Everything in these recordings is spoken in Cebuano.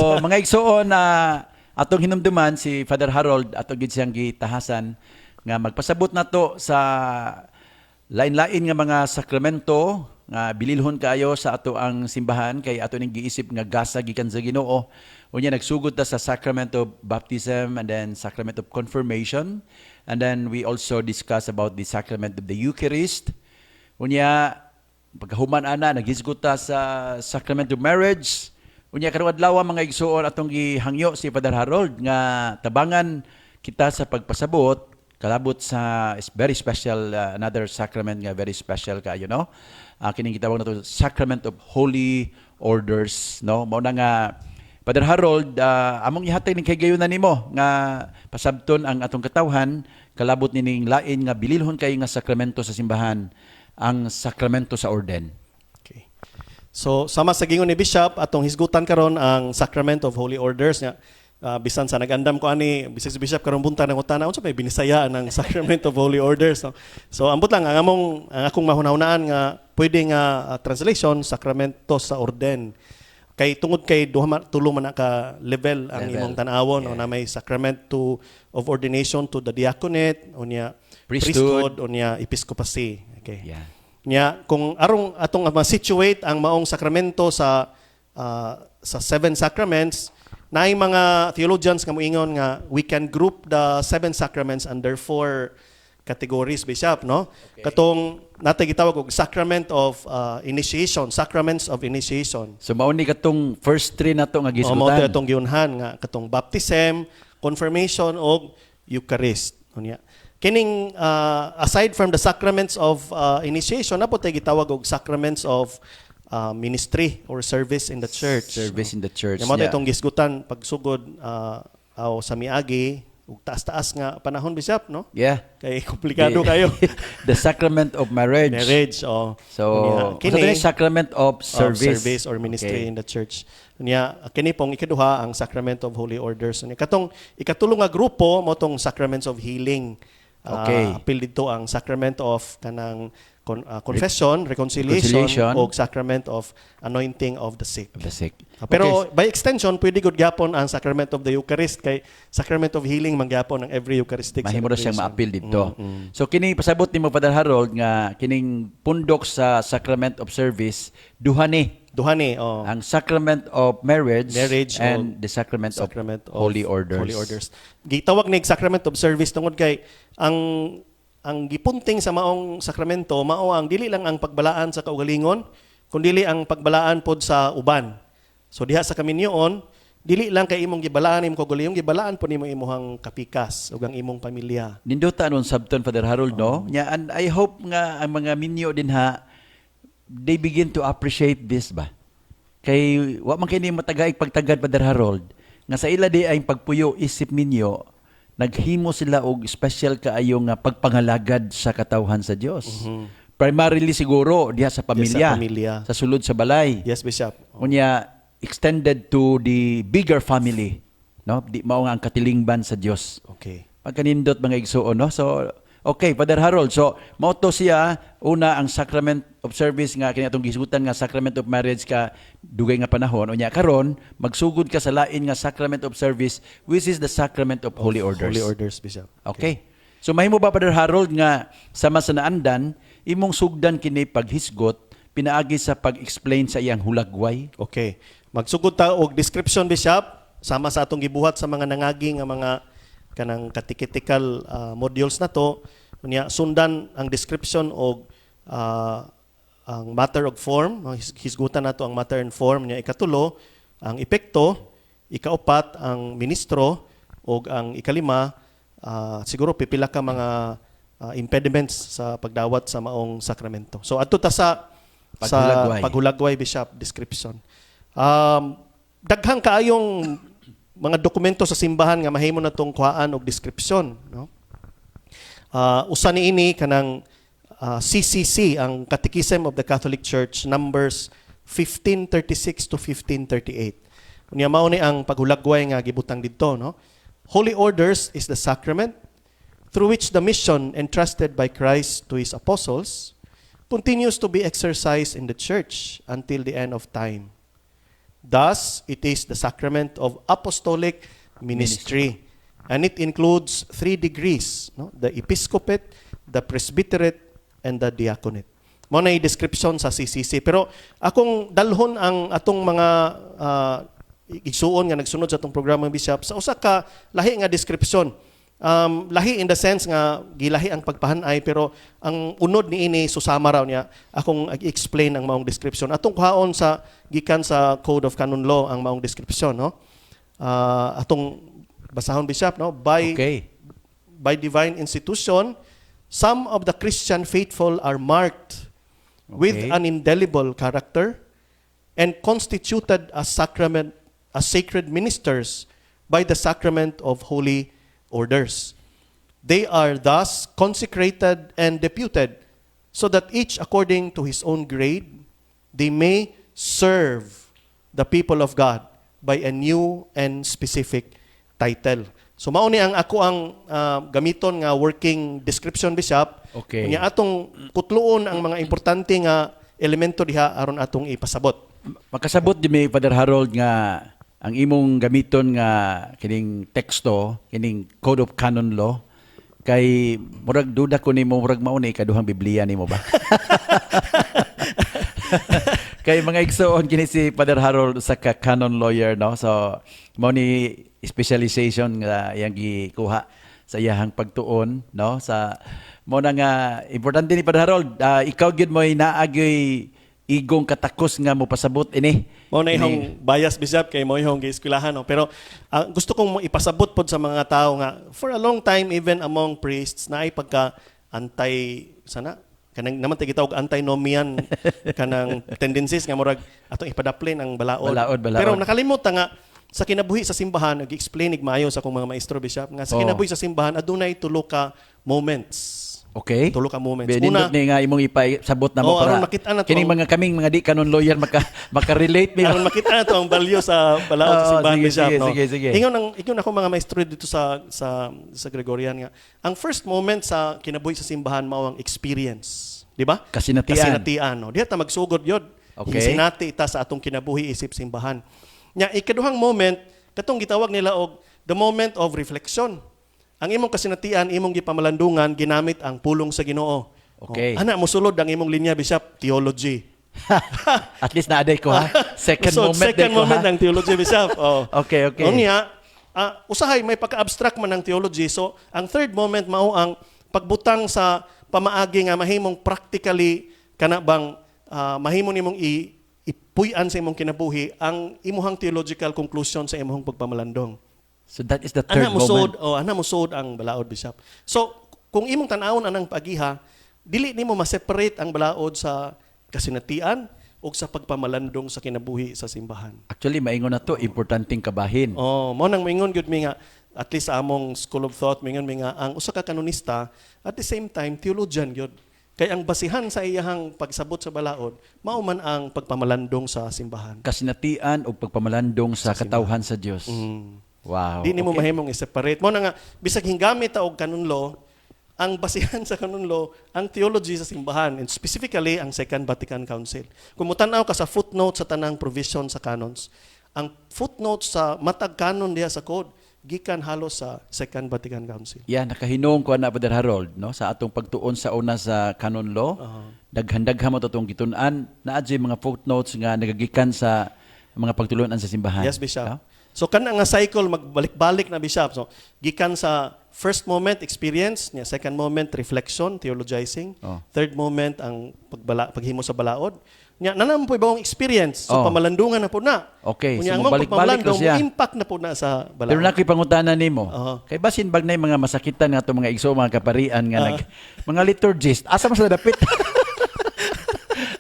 So, mga igsuon na atong hinumduman si Father Harold, atong gid siyang gitahasan nga magpasabot nato sa lain-lain nga mga sakramento nga bililhon kaayo sa ato ang simbahan kay ato ning giisip nga gasa gikan sa Ginoo. Unya nagsugod ta sa sacrament of baptism and then sacrament of confirmation, and then we also discuss about the sacrament of the Eucharist. Unya pagkahuman ana, naghisgot ta sa sacrament of marriage. Unya karong adlaw, mga igsuon, atong gihangyo si Father Harold nga tabangan kita sa pagpasabot kalabot sa is very special, another sacrament nga very special kaayo, no? Kining gitawag nato sacrament of holy orders, no? Mao na nga, Father Harold, among ihatag ning kahigayunan nimo nga pasabton ang atong katawhan kalabot nining lain nga bililhon kaayo nga sakramento sa simbahan, ang sakramento sa orden. Okay. So sama sa gingon ni Bishop, atong hisgutan karon ang Sacrament of Holy Orders nga bisan sa nagandam ko ani, bisag si Bishop karong buntag nangutana unsa may Binisaya ng Sacrament of Holy Orders, no? So ambot lang ang among ang akong mahunahunaan nga pwede nga translation, sakramento sa orden. Kay tungod kay duha man, tulo man na ka level ang Level. Imong tan-awon, no, na may sacrament to of ordination to the diaconate, unya priesthood, priesthood, unya episcopacy. Okay. Nya kung arong atong ma-situate ang maong sakramento sa seven sacraments, naay mga theologians nga moingon nga we can group the seven sacraments under four categories, Bishop, no? Katong natay gitawag og sacrament of initiation, sacraments of initiation. So mao ni katong first three nato nga O mao gisgutan. Atong giunhan nga katong baptism, confirmation og Eucharist. Unya kining aside from the sacraments of initiation, naa pod tay gitawag og sacraments of ministry or service in the church. Service in the church. Mao itong gisgutan pagsugod aw sa miagi ug taas-taas nga panahon, Bishop, no? Yeah. Kay komplikado kayo. The sacrament of marriage. Marriage, oh. So, Unya, kini sacrament of service. Of service or ministry in the church. Unya kini pong ikaduha, ang sacrament of holy orders. Unya katong ikatulo nga grupo mao tong sacraments of healing. Apil didto ang sacrament of kanang confession, reconciliation, Reconciliation. og sacrament of anointing of the sick. Of the sick. Pero by extension, pwede gud gyapon ang sacrament of the Eucharist kay sacrament of healing man gyapon ang every Eucharistic Mahimo ra siyang celebration. Maapil didto. So kini pasabot nimo, Father Harold, nga kining pundok sa sacrament of service, duha ni. Duha ni, oh. Ang sacrament of marriage, Marriage and the sacrament sacrament of holy orders. Holy orders. Gitawag ni sacrament of service tungod kay ang gipunting sa maong sakramento mao ang dili lang ang pagbalaan sa kaugalingon kundili ang pagbalaan pod sa uban. So diha sa kaminyoon, dili lang kay imong gibalaan imong kaugalingon, gibalaan pod nimo imong kapikas ug ang imong pamilya. Nindota anon sabton, Father Harold, no? Nya, and I hope nga ang mga minyo din ha, they begin to appreciate this ba. Kay wa man kini matagaig pagtagad, Father Harold, nga sa ila di ay pagpuyo isip minyo, naghimo sila og special kaayo nga pagpangalagad sa katawhan sa Dios. Primarily siguro diha sa pamilya, sa pamilya. Sa sulod sa balay. Yes, Bishop. Unya extended to the bigger family, no? Di mao nga ang katilingban sa Dios. Pagkanindot, mga igsuon, no? So, okay, Father Harold. So, mao to siya, una, ang sacrament of service nga kini atong gisgutan nga sacrament of marriage ka dugay nga panahon. Unya karon magsugod ka sa lain nga sacrament of service, which is the sacrament of holy orders. Holy orders, Bishop. Okay. So mahimo ba, Father Harold, nga sama sa naandan imong sugdan kini paghisgot pinaagi sa pag-explain sa iyang hulagway? Okay. Magsugod ta og description, Bishop, sama sa atong gibuhat sa mga nangagi nga mga kanang catechetical modules na to. Unya sundan ang description og ang matter of form, hisgutan nato ang matter and form niya. Ikatulo, ang epekto, ikaupat, ang ministro, ug ang ikalima, siguro pipila ka mga impediments sa pagdawat sa maong sakramento. So adto ta sa Paghulagway. Paghulagway, Bishop, description. Daghang kaayong mga dokumento sa simbahan nga mahimo na tong kuhaan og description, no? Usa niini kanang CCC, ang Catechism of the Catholic Church, numbers 1536 to 1538. Unya mao ni ang paghulagway nga gibutang didto, no? Holy Orders is the sacrament through which the mission entrusted by Christ to his apostles continues to be exercised in the church until the end of time. Thus, it is the sacrament of apostolic ministry. And it includes three degrees, no? The episcopate, the presbyterate, and the diaconate. Mao na description sa CCC. Pero akong dalhon ang atong mga igsuon nga nagsunod sa atong programa, Bishop, sa usa ka lahi nga description. Lahi in the sense nga gilahi ang pagpahanay, pero ang unod niini susama raw niya. Akong i-explain ang maong description. Atong kuhaon sa gikan sa Code of Canon Law ang maong description, no? Atong basahon, Bishop, no? By by divine institution, some of the Christian faithful are marked with an indelible character and constituted as sacred ministers by the sacrament of holy orders. They are thus consecrated and deputed so that each according to his own grade they may serve the people of God by a new and specific title. So mao ni ang ako ang gamiton nga working description, Bishop. Unya atong putluon ang mga importante nga elemento diha aron atong ipasabot. Makasabot di may, Father Harold, nga ang imong gamiton nga kining teksto, kining Code of Canon Law, kay murag duda ko nimo, murag mao ni ikaduhang Biblia nimo ba? Kay mga igsoon, kini si Father Harold usa ka canon lawyer, no? So mao ni specialization nga iyang gikuha sa iyahang pagtuon, no? Sa mao na nga importante ni Father Harold, ikaw gyud mo'y naa gyoy igong katakos nga mo pasabot ini. Mao na ihong bias, Bishop, kay mao ihong gieskwelahan, no? Pero gusto kong mo ipasabot pod sa mga tao nga for a long time, even among priests, naay pagka anti sana kanang naman tay gitawag antinomian kanang tendencies nga murag atong ipadaplin ang balaod. Balaod, balaod. Pero nakalimot ta nga sa kinabuhi sa simbahan, nag-explain ig maayo sa akong mga maestro, Bishop, nga sa kinabuhi sa simbahan adunay tulo ka moments. Tulo ka moments. Una, Una, ni nga imong ipasabot na mo Oh, para aron makita na to kining mga kaming mga di canon lawyer maka-relate mi. Aron makita na to ang value sa balaod sa Oo, simbahan, sige, Bishop, sige, no? sige. Ingon ako mga maestro dito sa Gregorian nga ang first moment sa kinabuhi sa simbahan mao ang experience, di ba? Kasinatian. Kasinatian, no? Diha ta magsugod yod. Sinati ta sa atong kinabuhi isip simbahan. Nya ikaduhang moment katong gitawag nila og the moment of reflection. Ang imong kasinatian, imong gipamalandungan ginamit ang pulong sa Ginoo. Oh, ana mosulod ang imong linya, Bishop, theology. At least naa ko ha. Second So, moment second day ko, moment ha. ng theology, Bishop. Oh. Okay. Unya, usahay may pagka-abstract man ang theology. So, ang third moment mao ang pagbutang sa pamaagi nga mahimong practically kana bang mahimo nimong ipuy-an sa imong kinabuhi ang imuhang theological conclusion sa imong pagpamalandong. So that is the third Ana moment. Mosuod, oh, ana mosuod ang balaod, Bishop. So, kung imong tan-awon anang pagiha, dili nimo ma-separate ang balaod sa kasinatian o sa pagpamalandong sa kinabuhi sa simbahan. Actually, maingon na to, importanteng kabahin. Oh, mao nang moingon gyud mi nga at least sa among school of thought, moingon mi nga ang usa ka kanonista at the same time theologian gyud. Kay ang basihan sa iyahang pagsabot sa balaod mao man ang pagpamalandong sa simbahan. Kasinatian o pagpamalandong sa katawhan sa Dios. Wow. Di nimo mahimong i-separate. Mao na nga bisag hinggamit ta og canon law, ang basihan sa canon law ang theology sa simbahan and specifically ang Second Vatican Council. Kung mutan-aw ka sa footnote sa tanang provision sa canons, ang footnote sa matag canon diha sa code gikan halos sa Second Vatican Council. Yeah, nakahinuong ko na, Brother Harold, no, sa atong pagtuon sa una sa canon law. Daghan-daghan mo atong gitun-an, naa jud mga footnotes nga nagagikan sa mga pagtulunan sa simbahan. Yes, Bishop. No? So kana nga cycle magbalik-balik na, Bishop. So gikan sa first moment experience, niya second moment reflection, theologizing, third moment ang paghimo sa balaod. Nya naa man po'y bagong experience. So pamalandungan na po na. Okay, Unya, so ang mong mobalik-balik pagpamalandong, na siya. mo impact na po na sa balaod. Pero nakoy pangutana nimo. Kay basin bag na yung mga masakitan nga itong mga igso, mga kaparian nga mga liturgist. Asa man sila dapit?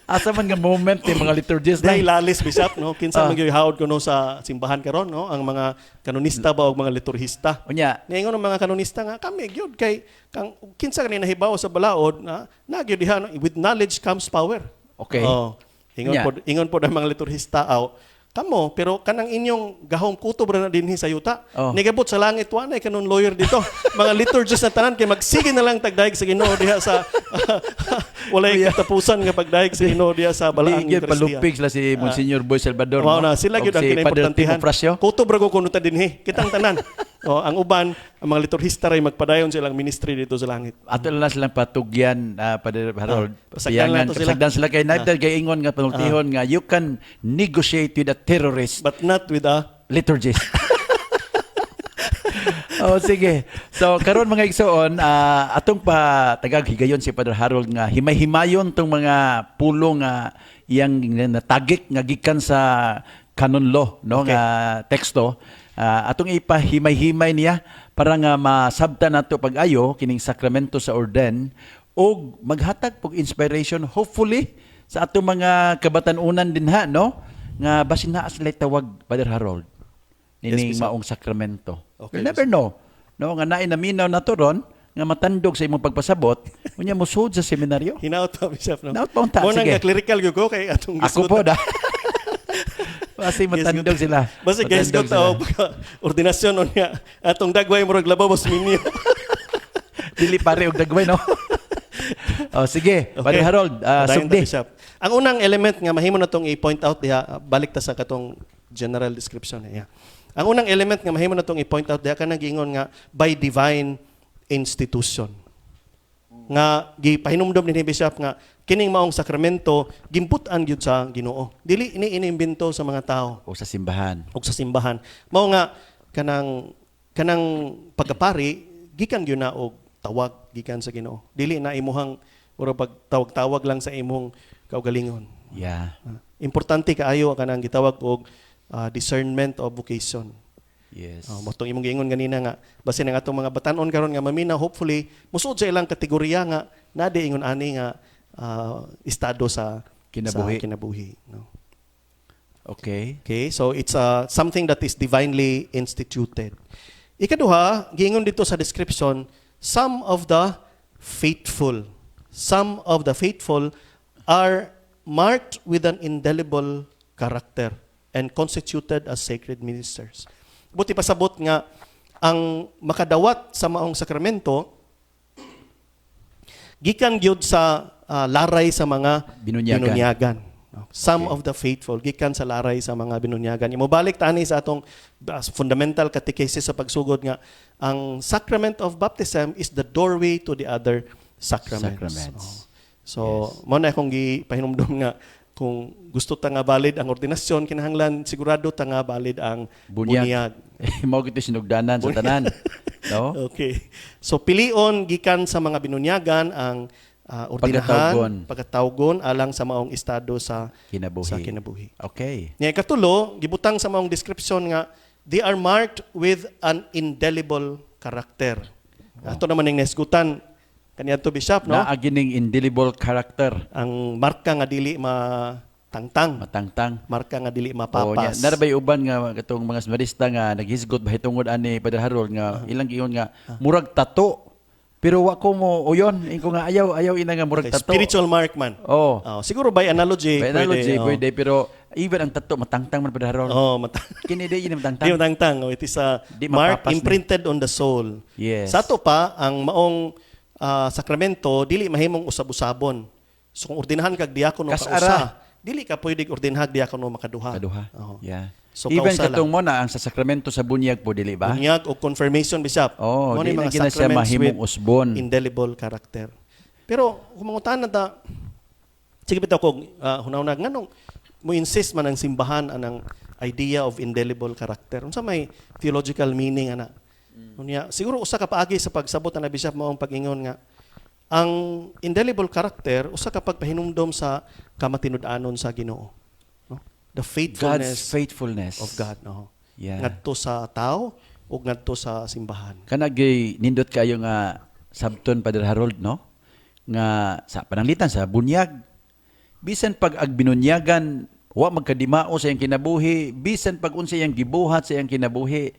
Asa man nga moment yung mga liturgist Dahil na? lalis, Bishop, no? Kinsa man gyud hawod kuno sa simbahan karon, no? Ang mga kanonista ba o mga liturhista? Unya, Niingon ang mga kanonista nga kami gyud kay kang kinsa kani nahibaw sa balaod na na gyud diha, no? With knowledge comes power. Oh. Ingon Nya. pod ang mga liturhista aw Kamo, pero kanang inyong gahom kutob ra na dinhi sa yuta. Oh. Nigabot sa langit, wa na canon lawyer dito. Mga liturgists na tanan kay magsige na lang tagdayeg sa Ginoo diha sa walay katapusan nga pagdayeg sa Ginoo diha sa balaang Di gyud Eucharistia. palupig sila si Monsignor Boy Salvador, Mao no? na sila Og gyud ang si Father Timo kinaimportantihan. Frasio. Kutob ra ko kuno ta dinhi. Kitang tanan. Oh, ang uban, ang mga liturhista ray magpadayon silang ministry dito sa langit. Ato lang silang patugyan, Father Harold. Pasagdan lang Piyangan, to sila. pasagdan sila kay naibdal kay ingon nga panultihon nga you can negotiate with a terrorist But not with a liturgist. Oh, sige. So karon, mga igsoon, atong pa tagag higayon si Father Harold nga himay-himayon tong mga pulong nga iyang natagik nga gikan sa canon law, no, nga teksto. Atong ipahimay-himay niya para nga masabtan nato pag-ayo kining sakramento sa orden og maghatag pog inspiration, hopefully, sa atong mga kabatan-unan dinha, no, nga basin naa sila tawag, Father Harold, nining Yes, Bishop. maong sakramento. Okay, You never know. No, nga naay naminaw na to ron nga matandog sa imong pagpasabot, unya mosud sa seminaryo. Hinaot pa, Bishop, no? Hinaot pa unta, Mo nang sige. nga clerical gyud ko kay atong Ako po da. Basi matandog sila. Basta guys Matandog ko tao ordinasyon unya atong dagway murag labaw bas minyo. Dili pare og dagway, no. Oh, sige, Father Harold, Padayon ta, sugdi. Bishop. Ang unang element nga mahimo natong i-point out diha, balik ta sa katong general description niya. Ang unang element nga mahimo natong i-point out diha, kanang giingon nga by divine institution. Nga gipahinumdom ni Bishop nga kining maong sakramento gimbut-an gyud sa Ginoo. Dili ini inimbento sa mga tao O sa simbahan. og sa simbahan. Mao nga kanang kanang pagkapari gikan gyud na og tawag gikan sa Ginoo. Dili na imuhang mura pagtawag-tawag lang sa imong kaugalingon. Importante kaayo kanang gitawag og discernment of vocation. Mao tong imong giingon ganina nga basin ang atong mga batan-on karon nga mamina, hopefully musuod sa ilang kategorya nga naa di ingon ani nga estado sa Kinabuhi. sa kinabuhi, no? Okay. Okay, so it's something that is divinely instituted. Ikaduha, giingon dito sa description, some of the faithful. Some of the faithful are marked with an indelible character and constituted as sacred ministers. Buot ipasabot nga ang makadawat sa maong sakramento gikan gyud sa laray sa mga Binunyagan. Binunyagan. No? Some of the faithful gikan sa laray sa mga binunyagan. Imobalik tani sa atong fundamental catechesis sa pagsugod nga ang sacrament of baptism is the doorway to the other sacraments. Sacraments. Oh. So, mo na akong gipahinumdom nga kung gusto ta nga valid ang ordinasyon, kinahanglan sigurado ta nga valid ang Bunyag. bunyag. Mao gito sinugdanan sa tanan. No? Okay. So pilion gikan sa mga binunyagan ang ordinahan, Pagkatawgon. Pagkatawgon alang sa maong estado sa Kinabuhi. sa kinabuhi. Okay. Nya ikatulo, gibutang sa maong description nga they are marked with an indelible character. Ato naman ning nahisgutan kaniadto, Bishop, no? Naa gining indelible character. Ang marka nga dili matangtang, Matangtang. Marka nga dili Oh, nya, mapapas. naa bay uban nga katong mga seminarista nga naghisgot ba hitungod ani, Padre Harold, nga ilang giingon nga murag tato. Pero wa ko mo uyon, ingon nga ayaw ayaw ina nga murag Okay, tato. spiritual mark man. Oh. Oh, siguro by analogy, By analogy, pwede, oh. pwede, pero even ang tato matangtang man, Padre Harold. Oh, mata Kini di yun matangtang. Di matangtang. Oh, it is a Di mark mapapas ni. imprinted on the soul. Yes. Sa ato pa, ang maong sakramento, dili mahimong usab-usabon. So kung ordinahan kag diakono Kas-ara. kausa, dili ka pwede ordinahan diakono makaduha. Kaduha. Oo. Yeah. So, even kausa katong mo na ang sa sakramento sa bunyag po, dili ba? Bunyag o confirmation, Bishop. Oh, Mao ni di na mga gina siya sacraments mahimong with usbon. indelible character. Pero kung mangutan na ta, sige bitaw ko hunahuna nganong mo insist man ang simbahan anang idea of indelible character. Unsa may theological meaning ana? Unya, siguro usa ka paagi sa pagsabot ana, Bishop, mao ang pag-ingon nga ang indelible character usa ka pagpahinumdom sa kamatinud-anon sa Ginoo. No? The God's faithfulness faithfulness of God, no? Yeah. Ngadto sa tao ug ngadto sa simbahan. Kana gay nindot kayo nga sabton, Padre Harold, no? Nga sa pananglitan sa bunyag, bisan pag agbinunyagan wa magkadimao sa iyang kinabuhi, bisan pag unsa iyang gibuhat sa iyang kinabuhi,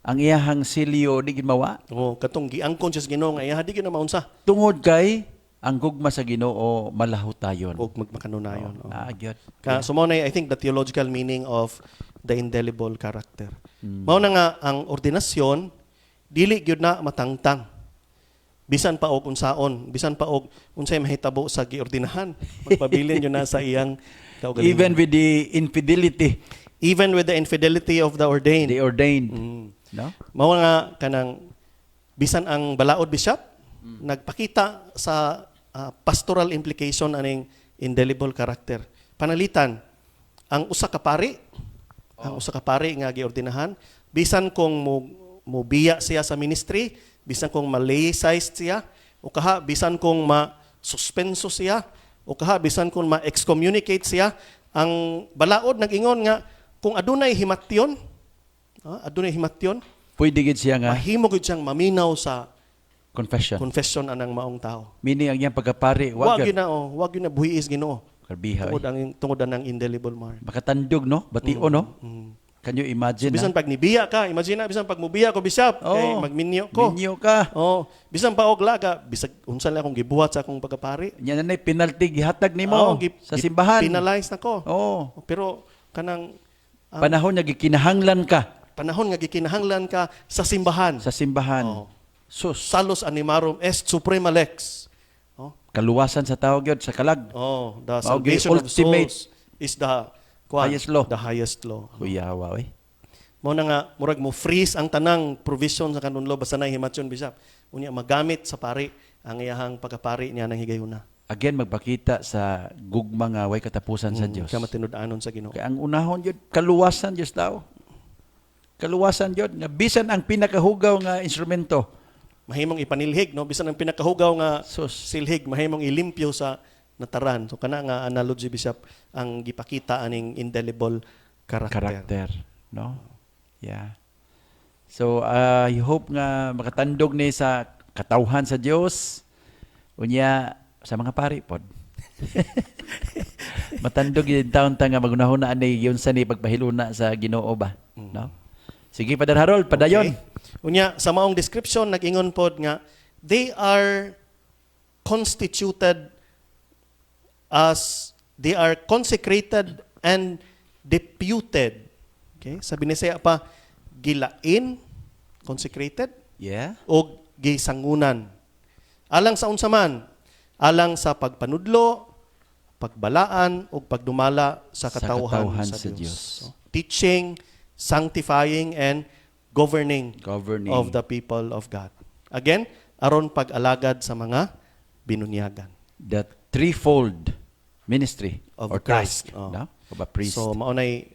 ang iyahang silyo di gid mawa Oh, katong giangkon siya sa Ginoo nga iya di gyud na maunsa. Tungod kay Ang gugma sa Ginoo malahutayon. Og magmakanunayon. Oh. Ah, gyud. Ka so mao na, I think, the theological meaning of the indelible character. Mao na nga ang ordinasyon dili gyud na matangtang. Bisan pa og unsaon, bisan pa og unsay mahitabo sa giordinahan, magpabilin gyud na sa iyang kaugalingon. Even with the infidelity, Even with the infidelity of the ordained. The ordained. No? Mao nga kanang bisan ang balaod, bishop, nagpakita sa pastoral implication aning indelible character. Panalitan ang usa ka pari, ang usa ka pari nga giordinahan, bisan kung mo mobiya siya sa ministry, bisan kung ma-laicized siya, o kaha bisan kung ma-suspenso siya, o kaha bisan kung ma-excommunicate siya, ang balaod nag-ingon nga kung adunay himatyon, adunay himatyon, Pwede gid siya nga mahimo gid siyang maminaw sa confession. Confession anang maong tao. Meaning ang iyang pagkapari, Wa wa gyud gyud. Na oh, wa gyud na buhiis Ginoo. Karbiha. Tungod ang tungod anang indelible mark. Makatandog, no? Batio, no? Can you imagine? Bisan Ha? pag nibiya ka, imagine na bisan pag mubiya ko, bishop, Oh, kay magminyo ko. Minyo ka. Oh, bisan pa og laga, bisag unsa lang akong gibuhat sa akong pagkapari. Nya na penalty gihatag nimo Oh, sa simbahan. penalize na ko. Oh. Pero kanang ang Panahon nga gikinahanglan ka panahon nga gikinahanglan ka sa simbahan. Sa simbahan. Oh. Sus, Salus animarum est suprema lex. Oh, kaluwasan sa tao gyud sa kalag. Oh, the Mao gyud salvation of ultimate souls is the kuan, highest law. The highest law. Kuyawa oy. Mao na nga murag mo freeze ang tanang provision sa canon law basta na himatyon, bishop. Unya magamit sa pari ang iyahang pagkapari niya ng higayuna. Again, magpakita sa gugma nga way katapusan sa Dios. Kamatinud-anon sa Ginoo. Kay ang unahon gyud kaluwasan Dios tao. Kaluwasan gyud nga bisan ang pinakahugaw nga instrumento. Mahimong ipanilhig, no, bisan ang pinakahugaw nga Sus. Silhig mahimong ilimpyo sa nataran. So kana nga analogy, bishop, ang gipakita aning indelible character. Character, no? Yeah. So I hope nga makatandog ni sa katawhan sa Dios. Unya sa mga pari pod. Matandog yun taon ta nga magunahon na ani yun sa ni pagpahiluna sa Ginoo ba, no? Sige, Father Harold, padayon. Okay. Unya sa maong description nag-ingon pod nga they are constituted as they are consecrated and deputed. Okay? Sa Binisaya pa, gilain, consecrated, og gisangunan. Alang sa unsa man? Alang sa pagpanudlo, pagbalaan ug pagdumala sa Sa katawhan, katawhan sa sa Dios. Dios. So, teaching, sanctifying and governing Governing. Of the people of God. Again, aron pag-alagad sa mga binunyagan. The threefold ministry of or Christ. task, Oh. no? Of a priest. So mao nay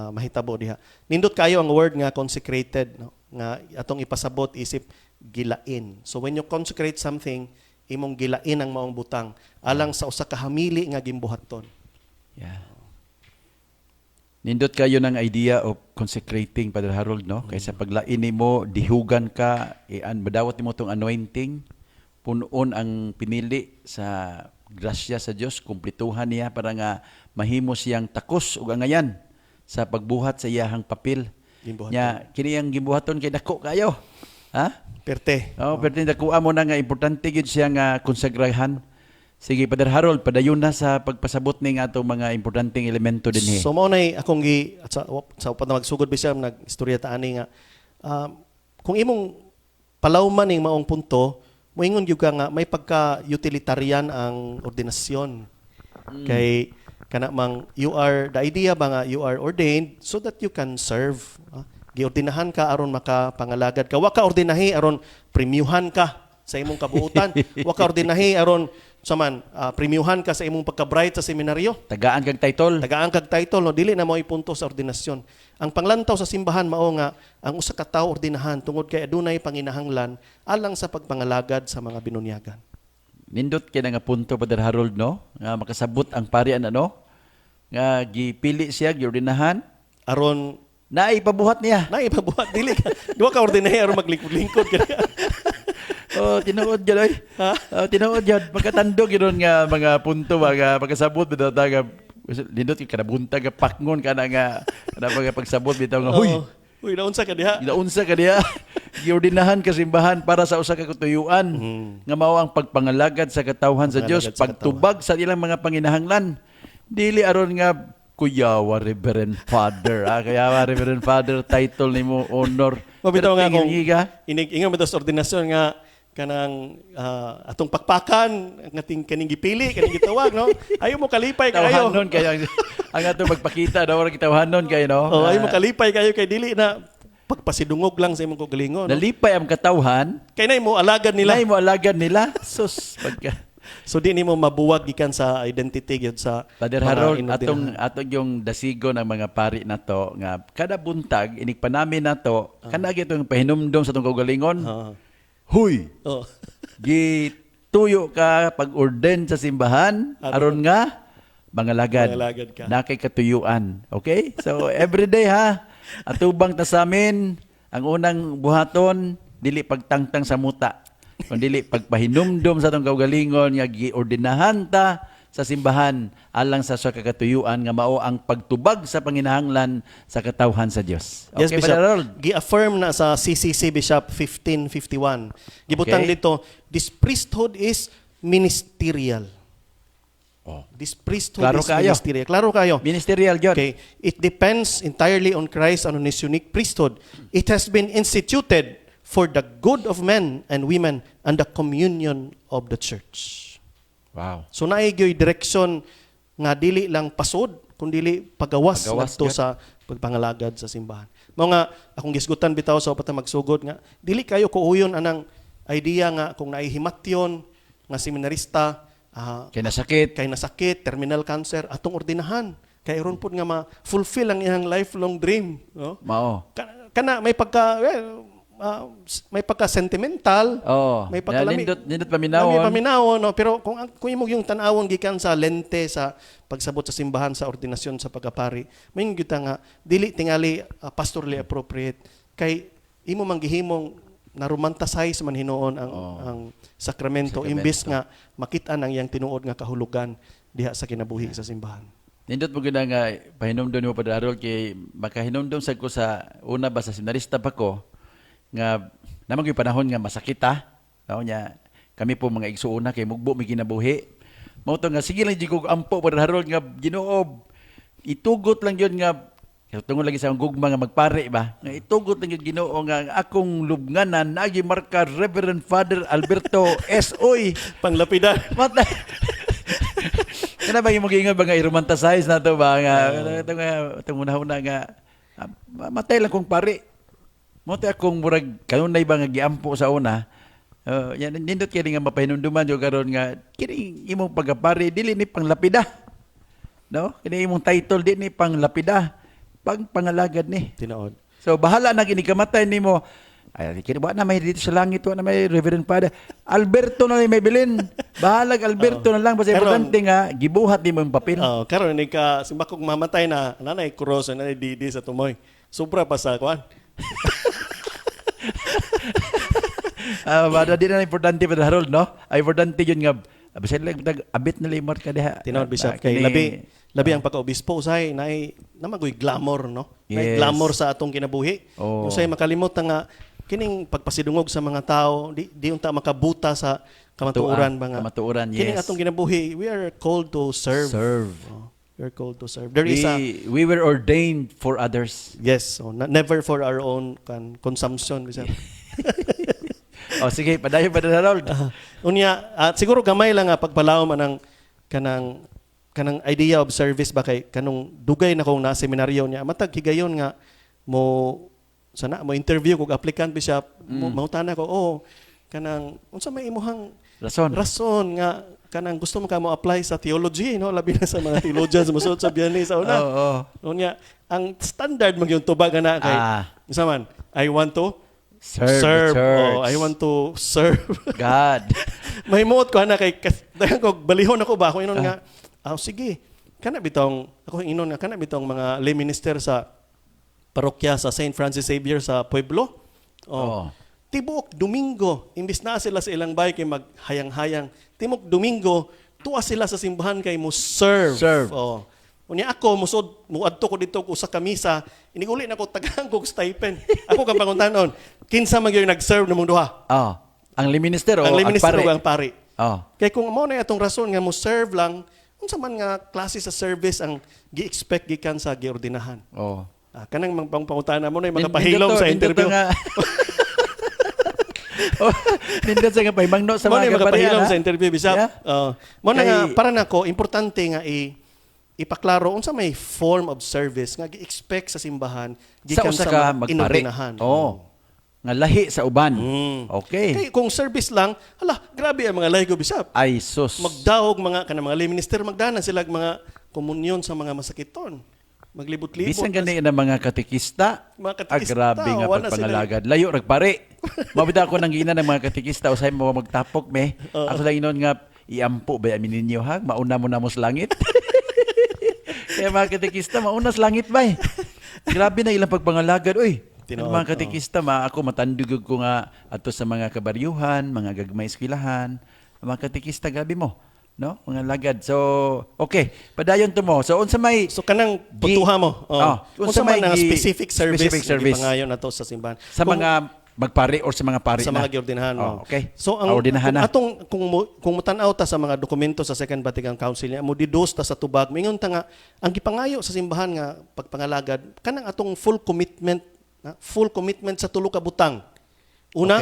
mahitabo diha. Nindot kayo ang word nga consecrated, no? Nga atong ipasabot isip gilain. So when you consecrate something, imong gilain ang maong butang alang sa usa ka hamili nga gimbuhaton. Yeah. Nindot kayo ng idea of consecrating, Father Harold, no? Kaysa paglain nimo, dihugan ka, ian madawat nimo tong anointing, punon ang pinili sa grasya sa Dios, kumplituhan niya para nga mahimo siyang takos ug angayan sa pagbuhat sa iyahang papel. Gimbuhaton. Nya kini ang gimbuhaton kay dako kayo. Ha? Perte. Oh, pero nakuha mo na nga importante gyud siya nga konsagrahan. Sige, Father Harold, padayon na sa pagpasabot ning atong mga importanteng elemento dinhi. So mao nay akong gi at sa upat na magsugod, bisab nag-istorya ta ani nga kung imong palawman ning maong punto, moingon gyud ka nga may pagka utilitarian ang ordinasyon. Kay kana mang you are the idea ba nga you are ordained so that you can serve. Giordinahan ka aron makapangalagad ka. Wa ka ordinahi aron premiuhan ka sa imong kabuutan. Wa ka ordinahi aron sa man premiuhan ka sa imong pagka-bright sa seminaryo. Tagaan kag title. Tagaan kag title, no, dili na mao punto sa ordinasyon. Ang panglantaw sa simbahan mao nga ang usa ka tawo ordinahan tungod kay adunay panginahanglan alang sa pagpangalagad sa mga binunyagan. Nindot kay nga punto, Father Harold, no? Nga makasabot ang parian ano? Nga gipili siya, giordinahan, Aron na ipabuhat niya. Na ipabuhat, dili ka di ka ordinahe aron maglingkod-lingkod ka. Oh, tinuod gyud oy. Oh, tinuod gyud. Pagkatandog yun nga mga punto mga pagkasabot bitaw ta nga nindot kay kada buntag nga pakngon kana nga kana mga pagsabot bitaw nga huy. Oo. Uy, naunsa ka diha? Ginaunsa ka diha? Giordinahan ka simbahan para sa usa ka katuyuan nga mao ang pagpangalagad sa katawhan sa Dios, Pangalagad sa pagtubag sa ilang mga panginahanglan. Dili aron nga kuyawa Reverend Father. Ah, kuyawa Reverend Father, title nimo, honor. Mabitaw nga Pero kung tingin ka, inig ingon bitaw sa ordinasyon nga kanang atong pakpakan nga ting kaning gipili, kaning gitawag, no? Ayo mo kalipay kayo. Tawhanon kayo ang ato magpakita no, ora kitawhanon kayo, no. Oh, ayo mo Ah, kalipay kayo kay dili na pagpasidungog lang sa imong kaugalingon, no? Nalipay ang katawhan. Kay nay mo alagad nila. Nila mo alagad nila. Sus, pagka So di nimo mabuwag gikan sa identity gyud sa Father mga Harold, inordinahan. Atong atong yung dasigo ng mga pari na to nga kada buntag inig panamin nato kana gyud itong pahinumdom sa atong kaugalingon. Huy, gituyo ka pag-orden sa simbahan aron nga mangalagad. Mangalagad ka. Na kay katuyuan. Okay? So every day ha, atubang ta sa amin, ang unang buhaton dili pagtangtang sa muta, kundi pagpahinumdom sa atong kaugalingon nga giordinahan ta sa simbahan alang sa sa kakatuyuan nga mao ang pagtubag sa panginahanglan sa katawhan sa Dios. Yes, Okay, Bishop. Brother Harold. Gi-affirm na sa CCC, Bishop, 1551. Gibutang dito, this priesthood is ministerial. This priesthood Klaro is kayo. ministerial. Klaro kayo. Ministerial gyud. Okay. It depends entirely on Christ and on His unique priesthood. It has been instituted for the good of men and women and the communion of the church. So naay gyoy direksyon nga dili lang pasod kun dili pagawas, Pagawas ngadto gyud. sa pagpangalagad sa simbahan. Mao nga akong gisgutan bitaw sa upat na magsugod nga dili kayo kuuyon anang idea nga kung naay himatyon nga seminarista Kay nasakit. Kay nasakit, terminal cancer, atong ordinahan kay aron pud nga ma-fulfill ang iyang lifelong dream, no? Mao. Kana may pagka, well, may pagka sentimental, Oo. may pagkalami. Nindot nindot paminawon. Lami paminawon, no? Pero kung imo yung tan-awon gikan sa lente sa pagsabot sa simbahan sa ordinasyon sa pagkapari, may gyud nga dili tingali pastorally appropriate kay imo man gihimong na-romanticize man hinuon ang sakramento, Sakramento. Imbes nga makit-an ang iyang tinuod nga kahulugan diha sa kinabuhi sa simbahan. Nindot mo gyud nga pahinumdom nimo, Padre Harold, kay makahinumdom sad ko sa una ba, sa seminarista pa ko nga naman gyud panahon nga masakit ta. No, nya kami po mga igsuona kay mugbo mi kinabuhi. Mao to nga sige lang jud kog ampo, Padre Harold, nga Ginoo, itugot lang yun nga tungod lagi sa akong gugma nga magpari ba, nga itugot lang yun Ginoo nga ang akong lubnganan naagi marka Reverend Father Alberto S. Oy. Panglapidan. Mata. Kana ba yung mag-ingon ba nga i-romanticize na to ba nga ito nga itong una-una nga matay lang kong pari. Mo akong murag kanunay ba nga giampo sa una. Yan nindot kini nga mapahinumduman yo karon nga kini imong pagkapari dili ni panglapida. No? Kini imong title di ni panglapida. Pang pangalagad ni. Tinuod. So bahala na kini kamatay nimo. Ay, kini wa na may dito sa langit, wa na may Reverend Father. Alberto na lang may bilin. Bahalag Alberto na lang, basta importante nga gibuhat nimo yung papel. Oh, karon ni ka simbakog mamatay na nanay cross, nanay DD sa tumoy. Sobra pa sa kuan. Ah, bada di na importante, Brother Harold, no? Ay, importante yun nga basta lang tag abit na limot ka diha. Tinuod, Bishop, Ah, kay labi labi ang pagkaobispo usahay naay namagoy glamour, no? Naay glamour sa atong kinabuhi. Usahay makalimot na nga kining pagpasidungog sa mga tao di unta makabuta sa kamatuoran ba nga. Kamatuoran, Kining yes. atong kinabuhi, we are called to serve. Serve. Oh, we are called to serve. There is a We were ordained for others. Yes, so never for our own consumption, Bishop. Oh, sige, padayon, Brother Harold. Unya, at siguro gamay lang nga pagpalaw man ang kanang idea of service ba kay kanong dugay na kong na seminaryo niya matag higayon nga mo sana mo interview kog applicant, Bishop, mo mangutana ko, "Oh, kanang unsa may imuhang Rason. Rason nga kanang gusto mo ka mo apply sa theology, no?" Labi na sa mga theologians mosuot sa biyani sa una. Unya, ang standard man gyud tubag ana kay unsa man, "I want to Serve the church. Oh, I want to serve." God. Mahimuot ko ana kay dayon ko balihon ako ba ako inon nga, "Ah, sige, kana bitong ako inon nga kana bitong mga lay minister sa parokya sa St. Francis Xavier sa Pueblo." Oh. Tibuok Domingo, imbis na sila sa ilang bay kay maghayang-hayang, tibuok Domingo tuwa sila sa simbahan kay mo serve. Serve. Oh. Unya ako musod muadto ko didto usa ka misa, iniguli na ko tagaan kog stipend. Ako kang panguntanon, kinsa man gyud nag-serve namong duha? Oh. Ang lay minister o Ang lay minister pare? o ang pari? Oh. Kay kung mao na atong rason nga mo serve lang, unsa man nga klase sa service ang gi-expect gikan sa giordinahan? Oh. Ah, kanang mga pangutana mo na yung mga pahilom sa Nindot interview. nga. Oh, nindot sa nga pahimangno sa Mo na mga yung mga kaparian, pahilom ha? sa interview, Bishop. Yeah. Mo na nga para nako importante nga ipaklaro unsa may form of service nga gi-expect sa simbahan Sa gikan usa sa, ka mga magpari. inordinahan. Oh. Nga lahi sa uban. Okay. Kay kung service lang, hala, grabe ang mga laygo, Bishop. Ay sus. Magdaog mga kanang mga lay minister, magdana sila og mga komunyon sa mga masakiton. Maglibot-libot. Bisan gani na mga katekista. Mga katekista, Ah, grabe nga wala sila. pagpangalagad. Layo rag pare. Mabida ako nang giina ng mga katekista usahay mo magtapok me. Ako lang inon nga iampo ba amin ninyo ha? Mauna mo na mo sa langit. Kaya mga katekista mauna sa langit bay. Grabe na ilang pagpangalagad oy. Tinuod, Ang mga katekista ma ako matandog ko nga ato sa mga kabaryuhan, mga gagmay eskwelahan, ang mga katekista grabe mo, no? Mga lagad. So, okay, padayon to mo. So unsa may So kanang putuha mo. Oh. Oh, Unsa unsa may man ang specific service specific nga service. gipangayo nato sa simbahan? Sa mga magpari or sa mga pari Sa na? mga giordinahan. Oh, Oh. okay. So ang Ah, ordinahan kung na. atong kung mutan-aw ta sa mga dokumento sa Second Vatican Council niya mo didos ta sa tubag, mingon ta nga ang gipangayo sa simbahan nga pagpangalagad kanang atong full commitment na full commitment sa tulo ka butang. Una,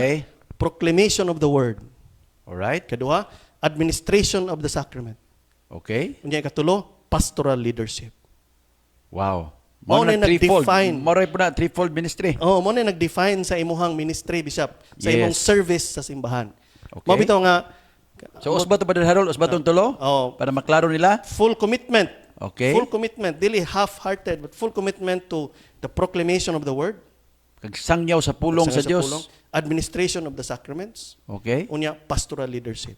proclamation of the word. Alright. Kaduha, administration of the sacrament. Okay. Unya ikatulo, pastoral leadership. Wow. Mao Mao na na threefold. nag-define. Mao ra po na threefold ministry. Oh, mo na nag-define sa imuhang ministry, Bishop, sa imong service sa simbahan. Okay. Mao bitaw nga So usba to Brother Harold, usba tong tulo? Oh. Para maklaro nila. Full commitment. Okay. Full commitment, dili half-hearted, but full commitment to the proclamation of the word, Kag sangyaw sa pulong sa Dios. pulong, administration of the sacraments, unya pastoral leadership.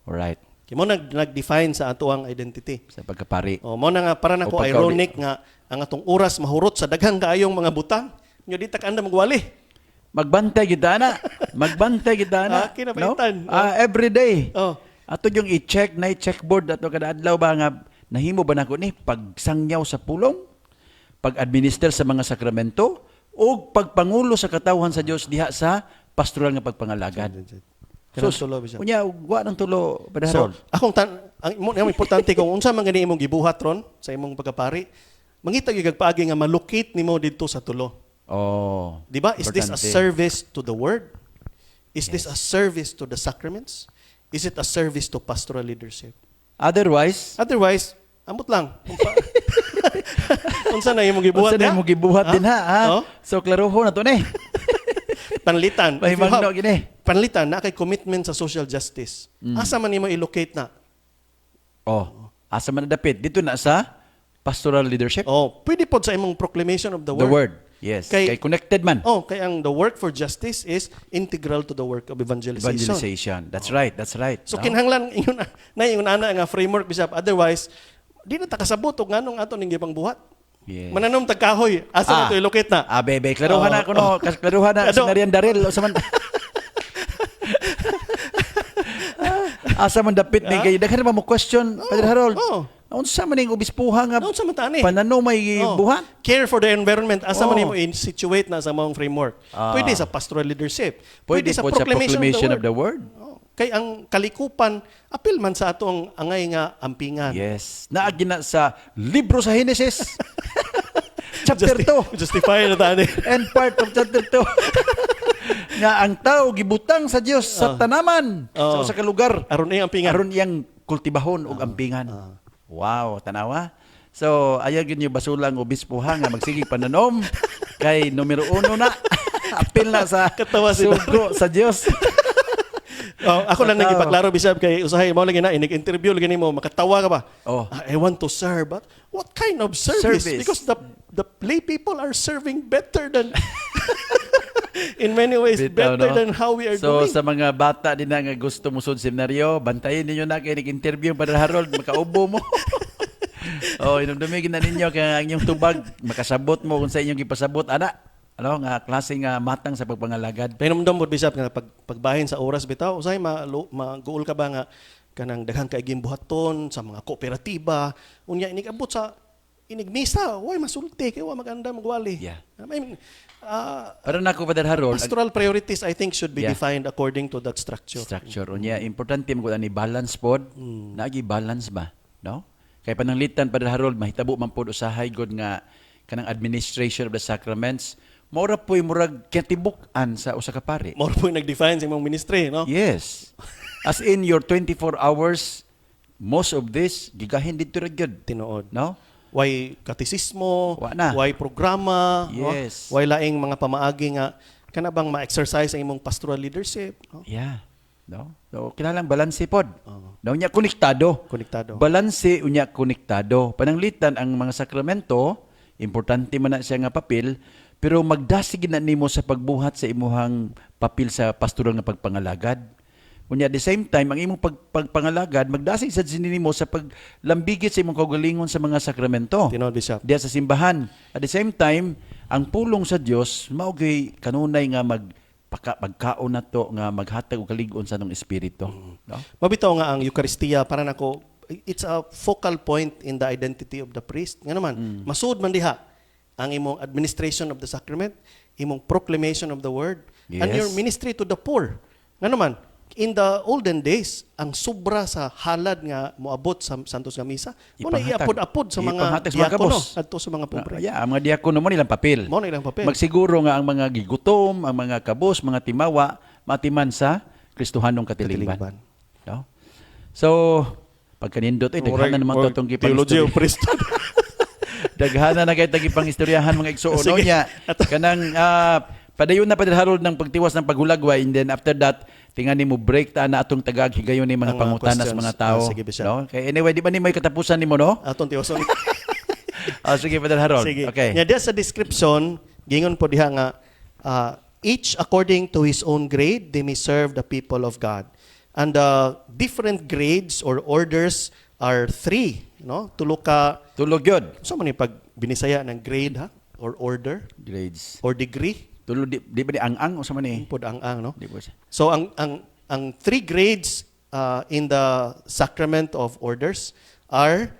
Alright. Kay mo nag-define sa ato ang identity. Sa pagkapari. Oh, mo na nga para nako O pagka- ironic nga ang atong oras mahurot sa daghang kaayong mga butang. Nya di ta kaanda magwali. Magbantay gid ana. Magbantay gid ana. Ah, kinabaitan. No? Ah, every day. Oh. Ato yung i-check na i-checkboard ato kada adlaw ba nga nahimo ba nako ni pagsangyaw sa pulong, pag-administer sa mga sakramento o pagpangulo sa katawhan sa Dios diha sa pastoral nga pagpangalagad. Kanang So, tulo, Bishop. unya wa ng tulo, Brother So, Harold. akong tan ang imo ang importante kung unsa man gani imong gibuhat ron sa imong pagkapari, mangita gyud kag paagi nga malocate nimo didto sa tulo. Oh. Di ba? Is this a Importante. service to the word? Is this a service to the sacraments? Is it a service to pastoral leadership? Otherwise, Otherwise, amot lang. Unsa na imong gibuhat unsa na ha? imong gibuhat Ha? din ha? Oh? So klaroho na to ni. Panlitan. If you Pahimangno have- gini. Panlitan na kay commitment sa social justice. Asa man nimo i-locate na? Oh, asa man na dapit? Dito na sa pastoral leadership. Oh, pwede pod sa imong proclamation of the word. The word. Yes. Kay connected man. Oh, kay ang the work for justice is integral to the work of evangelization. Evangelization. That's right. That's right. So No? kinahanglan ingon na ingon ana nga framework, Bishop. Otherwise di na ta kasabot og nganong ato ning gipangbuhat. Yes. Mananom tag kahoy, asa na to i-locate na? Ah, bebe, klaruhan Oh, na kuno, klaruhan na Ano? si Marian Daril usa man. Ah, asa man dapit ni kay daghan pa mo question, Padre Harold. Oh. Unsa man ning obispuha nga Unsa man ta ani? panano may Oh. buhat? Care for the environment, asa man Oh. nimo i-situate na sa maong framework? Pwede sa pastoral leadership, Pwede pwede, sa po sa proclamation, proclamation of the word. of the word. Oh. Kay ang kalikupan apil man sa atong angay nga ampingan. Yes. Naagi na sa libro sa Genesis. Chapter 2. Justify na ta ani. And part of chapter 2. Nga ang tao gibutang sa Dios sa tanaman sa Oh. usa ka lugar Aron iyang ampingan. Aron iyang kultibahon ug ampingan. Wow, tanawa. So, ayaw gyud niyo basulang obispo ha nga magsige pananom kay numero uno na. Apil na sa Katawa si sugo sa Dios. Oh, ako lang Katawa. nang ipaklaro, Bishop, kay usahay mo lagi na inig-interview lagi nimo makatawa ka ba? Oh. "Ah, I want to serve, but what kind of service?" Service. Because the lay people are serving better than in many ways Bitaw, better no? than how we are So doing. sa mga bata din na nga gusto mo sud seminaryo, bantayin ninyo na kay nag-interview Padre Harold, makaubo mo. Oh, inumdumi na ninyo kay ang inyong tubag makasabot mo kung sa inyong gipasabot ana. Ano nga klase nga matang sa pagpangalagad. Pahinumdom pod, Bishop, nga pagbahin sa oras bitaw, usahay maguol ka ba nga kanang daghang kaiging buhaton sa mga kooperatiba, unya inig-abot sa Inigmisa, way masulti kay wa maganda magwali. I mean, Para nako, Father Harold, pastoral priorities, I think, should be defined according to that structure. Structure. Unya, importante mo ani balance pod. Naagi balance ba, no? Kay pananglitan, Father Harold, mahitabo man pod usahay god nga kanang administration of the sacraments mao ra po'y murag katibuk-an sa usa ka pari. Mao po yung nag-define sa imong ministry, no? Yes. As in your 24 hours, most of this gigahin didto ra gyud. Tinuod. No? Way katesismo, Wa na. way programa, no? Way laing mga pamaagi nga kana bang ma-exercise ang imong pastoral leadership, no? Yeah. No? So kinahanglan balanse pod. Oo. No, unya konektado. Konektado. Balanse unya konektado. Pananglitan ang mga sakramento, importante man na siya nga papel, pero magdasig na nimo sa pagbuhat sa imuhang papel sa pastoral nga pagpangalagad. Unya at the same time, ang imong pagpangalagad magdasig sad nimo sa paglambigit sa imong kaugalingon sa mga sakramento. Tinuod, Bishop. Diya sa simbahan. At the same time, ang pulong sa Dios mao gyud kanunay nga pagkaon nato nga maghatag og kalig-on sa atong espiritu. No? Mabitaw nga ang Eucharistia, para nako it's a focal point in the identity of the priest. Nga naman, masuod man diha ang imong administration of the sacrament, imong proclamation of the word, and your ministry to the poor. Nga naman, in the olden days, ang sobra sa halad nga moabot sa Santos nga Misa, mo na Ipanghatag. iapod-apod sa mga Ipanghatag sa mga diakono kabos. adto sa mga pobre. Yeah, ang mga diakono mo nilang papel. Mao na ilang papel. Magsiguro nga ang mga gigutom, ang mga kabos, mga timawa, matiman sa Kristohanong katilingban. Katilingban. No? So, pagkanindot, eh, daghan na naman to itong gipang Theology of priesthood. Daghan na kay tagipang istoryahan, mga igsuon. No, Sige. nya, kanang padayon na, Padre Harold, ng pagtiwas ng paghulagway, and then after that tingani mo break ta na atong tagag higayon ni mga Ang mga pangutana sa questions. mga tao. Ah, sige, Bishop. No? Kay anyway, di ba ni may katapusan nimo, no? Atong tiwason. Ah, sige, Padre Harold. Sige. Okay. Nya diya sa description, gingon po diha nga each according to his own grade they may serve the people of God. And the different grades or orders are three, no? Tulo ka Tulo gyud. So man yung pag binisaya ng grade ha or order Grades. or degree? Tulo di ba di ang-ang o sa man eh? Pod ang no? Di po siya. So ang three grades in the sacrament of orders are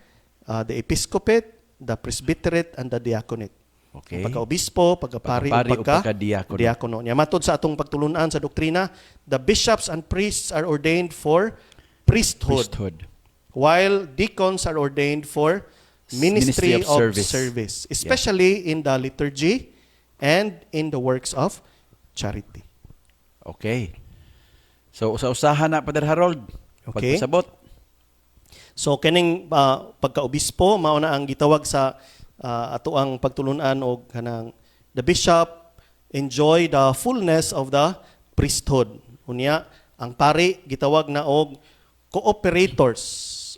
the episcopate, the presbyterate, and the diaconate. Okay. Pagka-obispo, pagka-pari, Pagka-pari o o pagka pagka-diakono. diakono. Nya matod sa atong pagtulunan sa doktrina, the bishops and priests are ordained for priesthood, Priesthood. while deacons are ordained for ministry Ministry of of service. service, especially in the liturgy and in the works of charity. Okay. So usa-usahan na, Padre Harold. Okay. Pagpasabot. So kining pagkaobispo mao na ang gitawag sa ato ang pagtulunan og kanang the bishop enjoy the fullness of the priesthood. Unya ang pari gitawag na og cooperators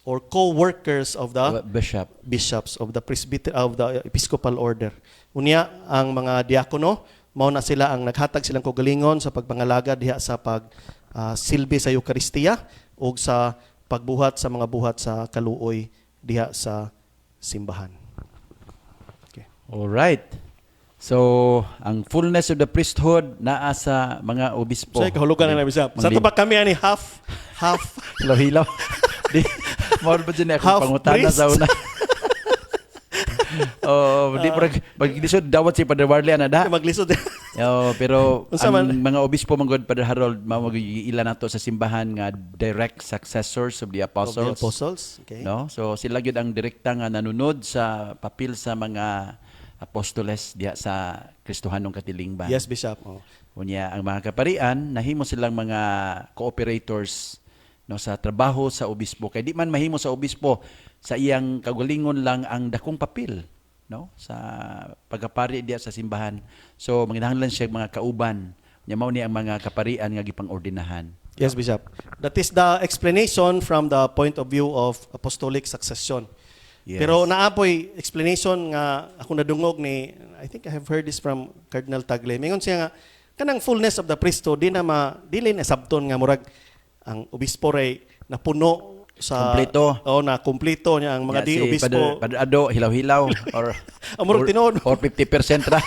or co-workers of the Bishop. Bishops of the presbyter of the episcopal order. Unya ang mga diakono mao na sila ang naghatag silang kaugalingon sa pagpangalaga diha sa pag silbi sa Eukaristiya ug sa pagbuhat sa mga buhat sa kaluoy diha sa simbahan. Okay. All right. So, ang fullness of the priesthood naa sa mga obispo. So, kahulugan na na, Bishop. Sa Mga to ba kami ani half half Hilaw-hilaw. Di, mao ba dyan akong Half pangutana priest. sa una. Oh, di pa maglisod dawat si Padre Warley ana da. Maglisod. Oh, pero Unsa ang man? mga obispo man gud, Padre Harold, mao ila nato sa simbahan nga direct successors of the apostles. Of the apostles. Okay. No? So sila gyud ang direkta nga nanunod sa papel sa mga apostoles diha sa Kristohanong katilingban. Yes, Bishop. Oh. Unya ang mga kaparian nahimo silang mga cooperators, no, sa trabaho sa obispo kay di man mahimo sa obispo sa iyang kaugalingon lang ang dakong papel, no, sa pagkapari diha sa simbahan. So manginahanglan siya mga kauban. Nya mao ni ang mga kaparian nga gipang-ordinahan. Yes, Bishop. That is the explanation from the point of view of apostolic succession. Pero naapoy explanation nga ako nadungog ni, I think I have heard this from Cardinal Tagle. Mingon siya nga kanang fullness of the priesthood di na ma dili na sabton nga murag ang obispo ray napuno sa Kompleto. Oh, na kompleto niya ang mga Ya, di si obispo. Padre Ado hilaw-hilaw or Ang murag tinuod. or 50% ra.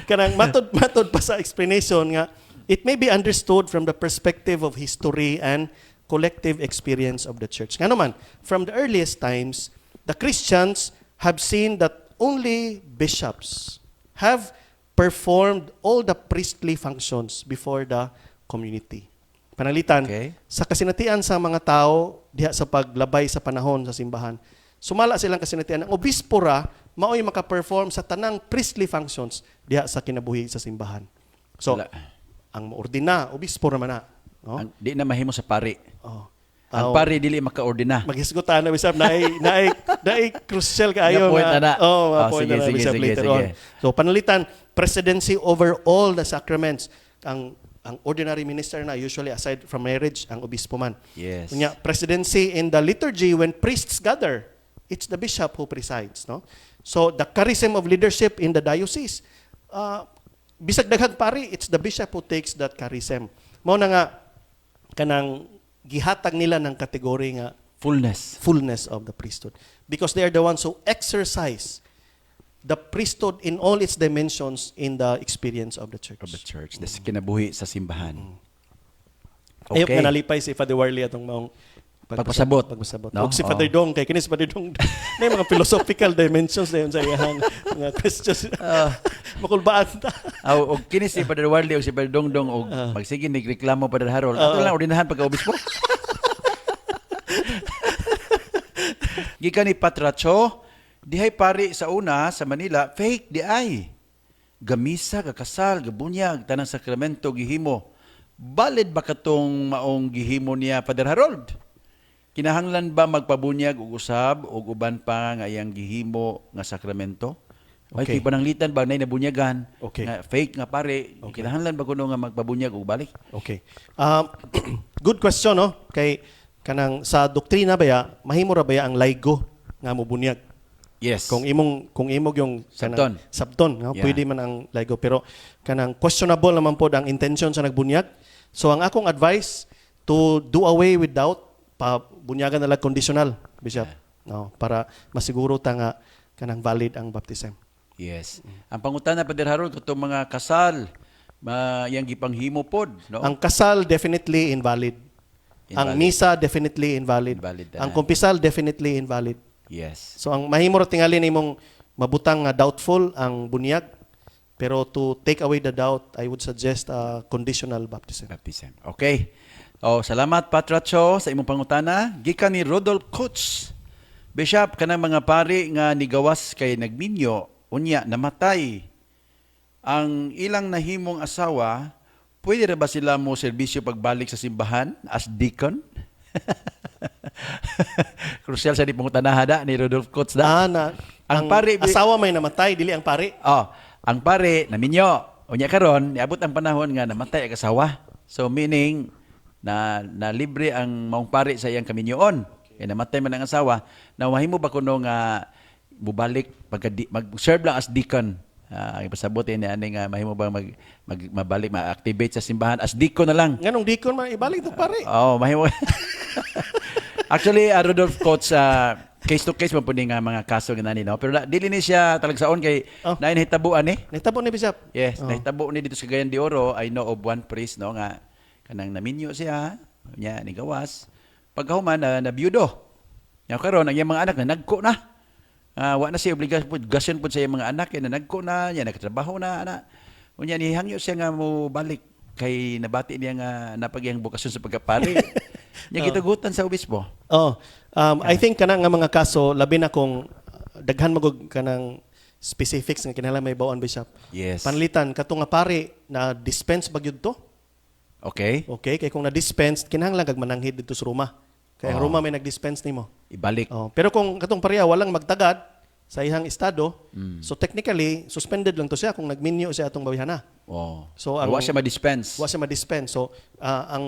Kanang matod pa sa explanation nga it may be understood from the perspective of history and collective experience of the church. Ngano man, from the earliest times, the Christians have seen that only bishops have performed all the priestly functions before the community. Pananglitan, sa kasinatian sa mga tao diha sa paglabay sa panahon sa simbahan, sumala silang kasinatian, ang obispo ra mao'y maka-perform sa tanang priestly functions diha sa kinabuhi sa simbahan. So, Wala. Ang moordina, obispo ra man na. No? Ang, di na mahimo sa pari. Oh. Ang Aw, pari dili makaordina. Maghisgutan na, Bishop, naay crucial kaayo Nga point na na. Oh, mga Oh, point sige, na na, sige, Bishop, sige, later sige. on. So pananglitan, presidency over all the sacraments, ang ordinary minister na usually, aside from marriage, ang obispo man. Unya, presidency in the liturgy when priests gather, it's the bishop who presides, no? So the charism of leadership in the diocese, bisag daghang pari, it's the bishop who takes that charism. Mao na nga kanang gihatag nila ng kategory nga Fullness. Fullness of the priesthood because they are the ones who exercise the priesthood in all its dimensions in the experience of the church. Of the church. This kinabuhi sa simbahan. Okay. Ayop nga nalipay si Father Warley atong maong Pagpasabot. Pagpasabot. No? Ug si Father Oo. Dong, kay kini si Father Dong may mga philosophical dimensions na yun sa iyang mga questions. Makulbaan ta. Aw, og kini si Father Warley o si Father Dongdong og magsige nagreklamo Father Harold. Ato lang ordinahan pagka obispo. Gikan ni Patracho, dihay pari sa una sa Manila, fake di ay. Gamisa, gakasal, gabunyag, tanang sakramento gihimo. Valid ba katong maong gihimo niya, Father Harold? Kinahanglan ba magpabunyag og usab og uban pa nga iyang gihimo nga sakramento? Okay. Okay. Kay pananglitan ba nay nabunyagan nga fake nga pare, kinahanglan ba kuno nga magpabunyag og balik? Okay. Good question, no? Kay kanang sa doktrina baya, mahimo ra baya ang laygo nga mobunyag? Yes. Kung imong yung Sabton. kanang, sabton, no? Pwede man ang laygo, pero kanang questionable naman pod ang intention sa nagbunyag. So ang akong advice, to do away with doubt, pa bunyagan na lang conditional, Bishop. No, para masiguro ta nga kanang valid ang baptism. Yes. Ang pangutana, Father Harold, katong mga kasal ma iyang gipanghimo pod, no? Ang kasal, definitely invalid. Ang Invalid. misa, definitely invalid. Invalid Ang tanan. kumpisal, definitely invalid. Yes. So ang mahimo ra tingali nimong mabutang nga doubtful ang bunyag, pero to take away the doubt, I would suggest a conditional baptism. Baptism. Okay. Oh, salamat, Patracho, sa imong pangutana. Gikan ni Rodolph Coates. Bishop, kanang mga pari nga nigawas kay nagminyo, unya namatay ang ilang nahimong asawa, pwede ra ba sila mo serbisyo pagbalik sa simbahan as deacon? Crucial sa di pangutana da ni Rodolph Coates da. Ah, na, Ang ang asawa may namatay, dili ang pari. Oh, ang pare naminyo. Unya karon niabot ang panahon nga namatay ang asawa. So meaning na na libre ang maong pare sa iyang kaminyoon. Kay namatay man ang asawa, na mahimo ba kuno nga mubalik pagka di, mag-serve lang as deacon? Ah, ang ipasabot ni ani nga mahimo ba mag, mag mabalik, ma-activate sa simbahan as deacon na lang. Nganong deacon man ibalik to pare? Oh, mahimo. Actually, Rodolph Coates, case to case man pud ni nga mga kaso nga nani, no. Pero dili ni siya talagsaon kay naay nahitabuan eh. Nahitabo ni, Bishop. Yes, Oh. nahitabo ni dito sa Cagayan de Oro. I know of one priest, no, nga kanang naminyo siya, nya nigawas. Pagkahuman na nabiyudo. Nya karon ang iyang mga anak na nagko na. Ah, wa na siya obligasyon pud sa iyang mga anak kay nanagko na, nya nakatrabaho na ana. Unya nihangyo siya nga mo balik kay nabati niya nga napagiyang bokasyon sa pagkapari. Nya gitugutan sa obispo. Oh, I think kanang nga mga kaso, labi na kung daghan magog kanang specifics nga kinahanglan mahibaw-an, Bishop. Pananglitan, kato nga pare na dispense ba gyud to? Okay. Okay, kay kung na-dispense, kinahanglan kag mananghid dito sa Roma. Kay ang Roma may nag-dispense nimo. Ibalik. Oh, pero kung katong pareha walang magtagad sa iyang estado, so technically suspended lang to siya kung nagminyo siya atong babayhana. So wa siya ma-dispense. Wa siya ma-dispense. So ang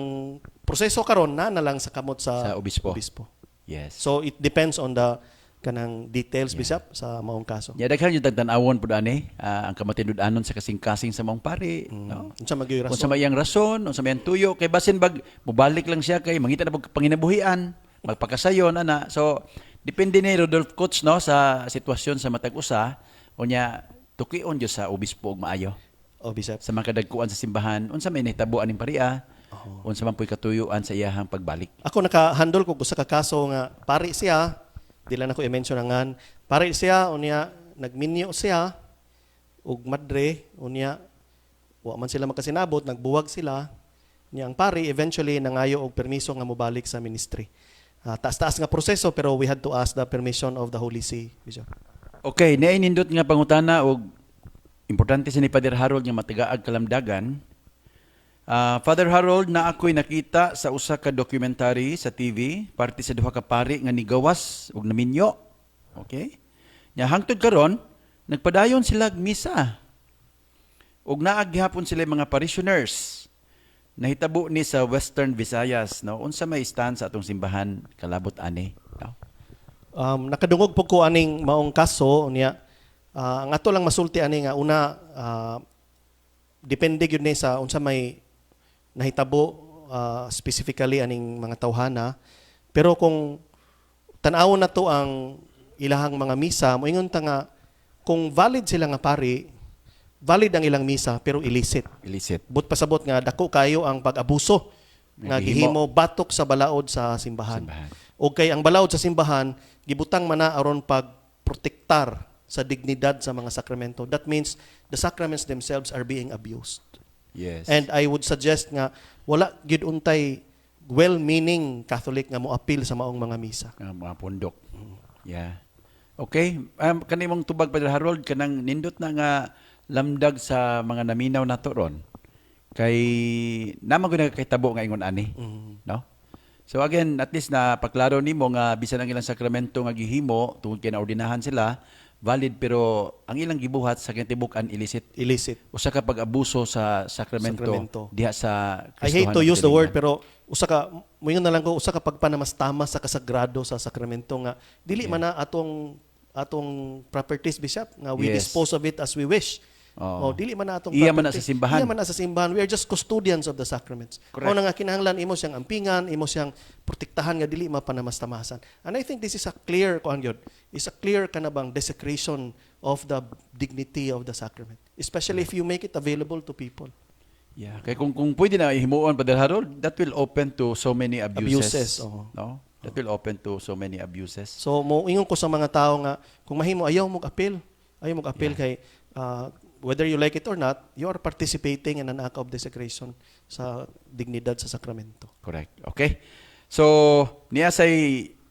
proseso karon na na lang sa kamot sa Sa obispo. Obispo. Yes. So it depends on the kanang details, Bishop, sa maong kaso. Ya daghan yung tagtan-awon pud ani, ang kamatinud-anon sa kasing-kasing sa maong pari, no? Unsa magyuy Kung rason? sa mayang rason, unsa mayang tuyo, kay basin bag mobalik lang siya kay mangita na pag panginabuhian, magpakasayon ana. So depende ni Rodolph Coach, no, sa sitwasyon sa matag usa, unya tukion gyud sa obispo og maayo Oh, Bishop. sa mga kadagkuan sa simbahan, unsa may nahitabo aning paria. Unsa man po'y katuyuan sa iyahang pagbalik. Ako, naka-handle ko usa ka kaso nga pari siya, di lang ako i-mention ang ngan. Pari siya, unya nagminyo siya ug madre, unya wa man sila makasinabot, nagbuwag sila. Nya ang pari eventually nangayo og permiso nga mobalik sa ministry. Taas-taas nga proseso, pero we had to ask the permission of the Holy See, Bishop. Okay, naay nindot nga pangutana og importante sa ni Father Harold nga matigaag kalamdagan. Father Harold, na ako'y nakita sa usa ka documentary sa TV, parte sa duha ka pari nga nigawas ug naminyo. Okay? Nya hangtod karon, nagpadayon sila og misa. Ug naa gihapon sila mga parishioners. Nahitabo ni sa Western Visayas, no? Unsa may stand sa atong simbahan kalabot ani, no? Nakadungog po ko aning maong kaso niya. Ang ato lang masulti ani nga una, depende gyud ni sa unsa may nahitabo specifically aning mga tawhana. Pero kung tan-awon na to ang ilahang mga misa, moingon ta nga kung valid sila nga pari, valid ang ilang misa pero illicit. Illicit. But pasabot nga dako kayo ang pag-abuso nga Gihimo. Gihimo batok sa balaod sa simbahan. Simbahan. O kay ang balaod sa simbahan gibutang man na aron pagprotektar sa dignidad sa mga sakramento. That means the sacraments themselves are being abused. And I would suggest nga wala gyud untay well-meaning Catholic nga mo-appeal sa maong mga misa. Nga mga pundok. Yeah. Okay, kani mong tubag, Padre Harold, kanang nindot na nga lamdag sa mga naminaw nato ron. Kay naman ko nakakitabo nga ingon ani, no? So again, at least na paklaro nimo nga bisan ang ilang sakramento nga gihimo tungod kay naordinahan sila, valid, pero ang ilang gibuhat sa kinatibuk-an illicit. Illicit. Usa ka pag-abuso sa sakramento, Sakramento. diha sa I hate to Kristohanon use the word katilingan. pero usa ka moingon na lang ko usa ka pagpanamastama sa kasagrado sa sakramento nga dili man na atong properties, Bishop, nga we dispose of it as we wish. Oo. Oh, dili man na atong Iya man na property. sa simbahan. Iya man na sa simbahan. We are just custodians of the sacraments. Correct. Mao na nga kinahanglan imo siyang ampingan, imo siyang protektahan nga dili mapanamastamasan. And I think this is a clear kuan gyud. Is a clear kanabang desecration of the dignity of the sacrament, especially if you make it available to people. Yeah, kay kung pwede na himuon, Padre Harold, that will open to so many abuses. Abuses, oo. No? That will open to so many abuses. So mo ingon ko sa mga tao nga kung mahimo ayaw mo appeal, ayaw mo appeal kay whether you like it or not, you are participating in an act of desecration sa dignidad sa sakramento. Correct. Okay. So, niya say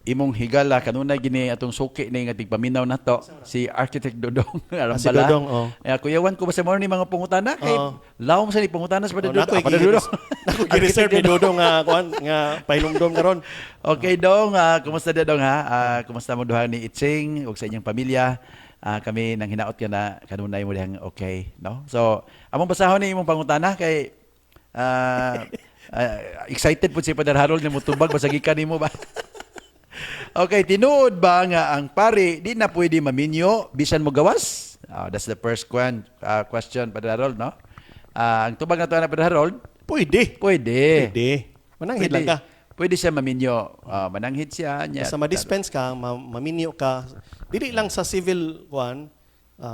imong higala kanunay gini atong suki ni nga tigpaminaw nato si Architect Dodong Ah, si Arambala. Dodong, oh. Eh, kuyawan ko ba sa morning mga pangutana kay Oo. lawom sa ni pangutana sa Padre Oh, Dodong. nakoy Ah, Padre Dodong. Nako gi-reserve ni Dodong nga kuan nga pahinumdom karon. Okay, Dong, kumusta na, Dong, ha? Kumusta mo duha ni Itsing ug sa inyong pamilya? Kami nang hinaot ka na kanunay mo dihang okay, no? So, among basahon ni imong pangutana kay excited po si Padre Harold nga motubag basag gikan nimo ba. Okay, tinuod ba nga ang pari di na pwede maminyo bisan mo gawas? That's the first question, Padre Harold, no? Ang tubag na to na, Padre Harold, Pwede. Pwede. Pwede. Mananghid lang ka. Pwede siya maminyo. Mananghid siya. Niya. Basta ma-dispense ka, maminyo ka. Dili lang sa civil one,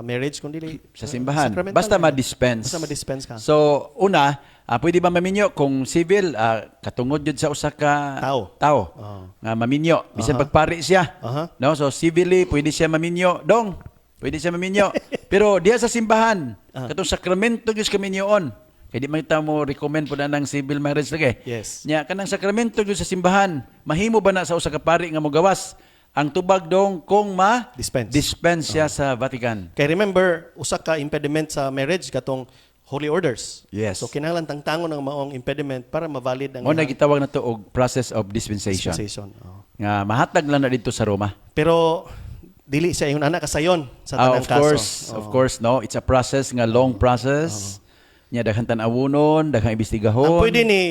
marriage, kundi Sa simbahan. sacramental Basta ka. ma-dispense. Basta ma-dispense ka. So, una, pwede ba maminyo kung civil, katungod yun sa usa ka Tao. tao Oo. nga maminyo. Bisan pagpari siya. No, so civilly pwede siya maminyo. Dong, pwede siya maminyo. Pero diha sa simbahan, katong sakramento gyud sa kaminyoon. Kay di man ta mo recommend po na ng civil marriage lagi. Nya kanang sakramento gyud sa simbahan, mahimo ba na sa usa ka pari nga mogawas? Ang tubag, dong, kung ma Dispense. dispense siya sa Vatican. Kay remember, usa ka impediment sa marriage katong holy orders. So kinahanglan tangtangon ang maong impediment para ma-valid ang Mo na iyang gitawag na to og process of dispensation. dispensation. Oo. Nga mahatag lang na dito sa Roma. Pero dili siya ingon ana kasayon sa tanang Of kaso. course, of course, no. It's a process nga long process. Nya daghan tan-awonon, daghang imbestigahon. Ang pwede ni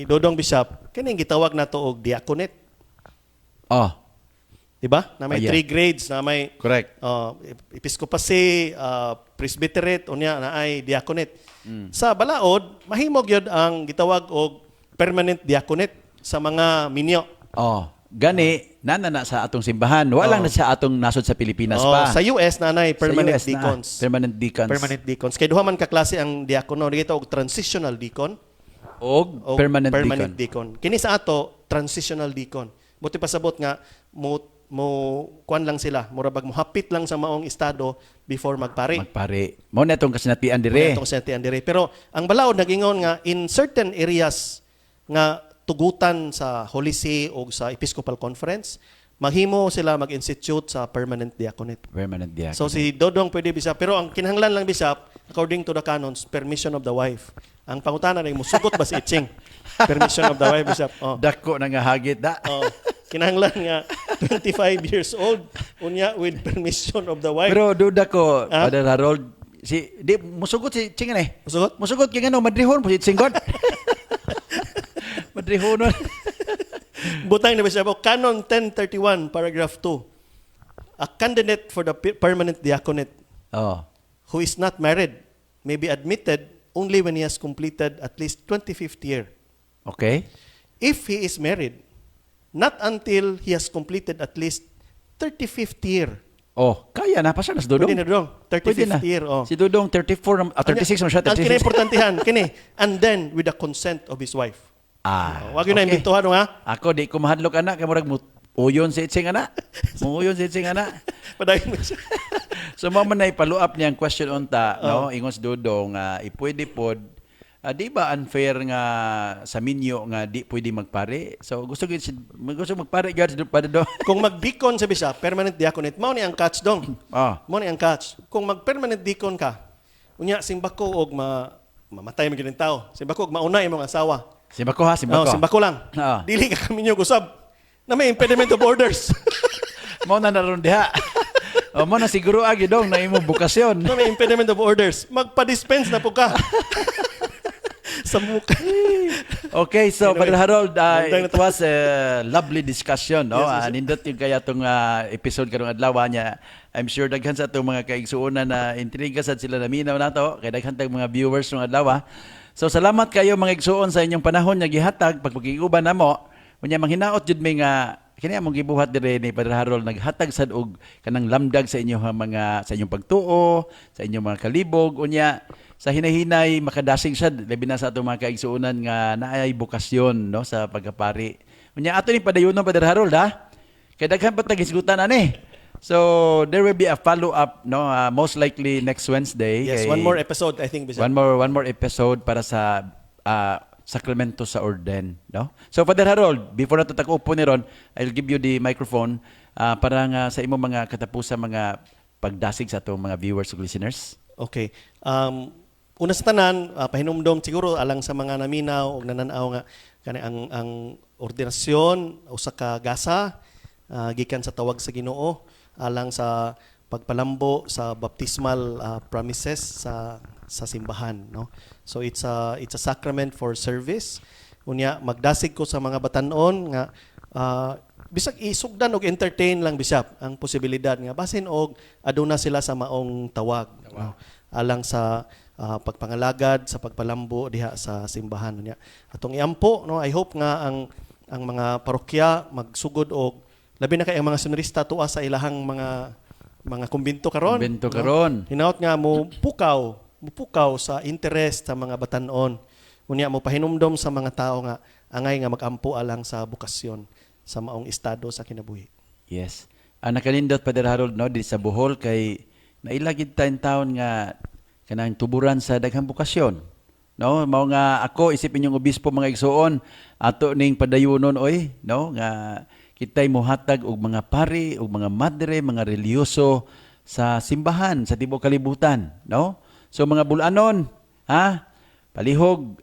Dodong, Bishop, kining gitawag nato og diaconate, di ba? Na may three grades, na may Correct. Episcopacy, presbyterate, unya na ay diaconate. Sa balaod, mahimo gyud ang gitawag og permanent diaconate sa mga minyo. Oh, gani nana na sa atong simbahan. Wala lang na sa atong nasod sa Pilipinas pa. Sa US na nay Sa permanent US na, deacons. permanent deacons. Permanent deacons. Kay duha man ka klase ang diakono, gitawag og transitional deacon. Og og permanent permanent deacon. Kini sa ato, transitional deacon. Buot pasabot nga mo mo kuan lang sila, mura bag mohapit lang sa maong estado before magpari. Magpari. Mao na itong kasinatian dire. Itong kasinatian dire. Pero ang balaod nagingon nga in certain areas nga tugutan sa Holy See o sa Episcopal Conference, maghimo sila mag-institute sa permanent diaconate. Permanent diaconate. So si Dodong pwede, Bishop, pero ang kinahanglan lang, Bishop, according to the canons, permission of the wife. Ang pangutana rin, musugot ba si Itching? Permission of the wife, Bishop. Oh. Dako na nga hagit da. Oh. Kinahanglan nga 25 years old unya with permission of the wife. Pero duda ko, Ah? Father Harold, si di musugot si Ching eh. Musugot? Musugot kay ngano, madrihon po si Ching god. Madrihon. Butang na, Bishop, oh, Canon 1031 paragraph 2. A candidate for the permanent diaconate who is not married may be admitted only when he has completed at least 25th year. If he is married, not until he has completed at least 35th year. Oh, kaya na pa siya nas Dodong. Pwede na, Dodong. 35th Pwede na. year. Oh. Si Dodong 34 na- 36 na siya, Ang 36. kinaimportantihan, kini, and then with the consent of his wife. Ah. Oh, wag yun na imbituhan ha. Ako di ko mahadlok ana kay murag mo uyon si Itsing ana. Muuyon si Itsing ana. Padayon mo siya. So mao man na i-follow up niyang question unta, no? Ingon si Dodong nga ipwede pod, di ba unfair nga sa minyo nga di pwede magpare? So gusto gyud si gusto magpare gyud si Padre do. Kung mag-deacon sa Bishop, permanent diaconate, mao ni ang catch, dong. Mao ni ang catch. Kung mag-permanent deacon ka, unya simbako og mamatay man gyud ang tao. Simbako og mauna imong asawa. Simbako ha, simbako. Oh, simbako lang. Dili ka kaminyo usab. Na may impediment of orders. Mao na naron diha. O mao na siguro agi dong na imong bokasyon. Na may impediment of orders. Magpa-dispense na po ka. Sa muka. Okay, so Anyway, Padre Harold, magandang it was a lovely discussion, no? Yes. Nindot yung kaya tong episode karong adlaw niya. I'm sure daghan sa atong mga kaigsuonan na intriga sad sila naminaw nato kay daghan tag mga viewers ng adlaw. So salamat kayo, mga igsuon, sa inyong panahon nga gihatag pagpagiguban namo. Unya manghinaot jud mi nga kini among gibuhat dire ni Padre Harold naghatag sad og kanang lamdag sa inyong mga sa inyong pagtuo, sa inyong mga kalibog, unya sa hinahinay makadasig sad labi na sa atong mga kaigsuonan nga naay bokasyon, no, sa pagkapari. Unya ato ni padayunon, Padre Harold, ha. Kay daghan pa tag hisgutan ani. So there will be a follow up, no, most likely next Wednesday. Yes, one more episode, I think, Bishop. One more episode para sa sakramento sa orden, no? So Father Harold, before nato tag-upo ni ron, I'll give you the microphone para nga sa imong mga katapusan mga pagdasig sa atong mga viewers ug listeners. Okay. Una sa tanan, pahinumdom siguro alang sa mga naminaw o nananaw nga kani ang ordinasyon usa ka gasa gikan sa tawag sa Ginoo alang sa pagpalambo sa baptismal promises sa simbahan, no? So it's a sacrament for service. Unya magdasig ko sa mga batan-on nga bisag isugdan og entertain lang, Bishop, ang posibilidad nga basin og aduna sila sa maong tawag, no? Alang sa pagpangalagad sa pagpalambo diha sa simbahan. Unya atong iampo, no, I hope nga ang mga parokya magsugod og labi na kay ang mga seminarista tuwa sa ilahang mga kumbinto karon. Kumbinto no? karon. Hinaot nga mo pukaw sa interest sa mga batan-on. Unya mo pahinumdom sa mga tao nga angay nga magampo alang sa bokasyon sa maong estado sa kinabuhi. Yes. Ang nakanindot, Father Harold, no, di sa Bohol kay nailagid tayong taon nga kanang tuburan sa daghang bokasyon. No, mao nga ako isip inyong obispo, mga igsuon, ato ning padayunon oy, no, nga kitay mohatag og mga pari og mga madre, mga relihiyoso sa simbahan sa tibuok kalibutan, no? So mga bulanon, ha? Palihog,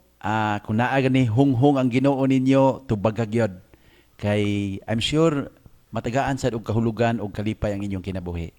kung naa gani hunghong ang Ginoo ninyo, tubaga gyud. Kay I'm sure matagaan sad og kahulugan og kalipay ang inyong kinabuhi.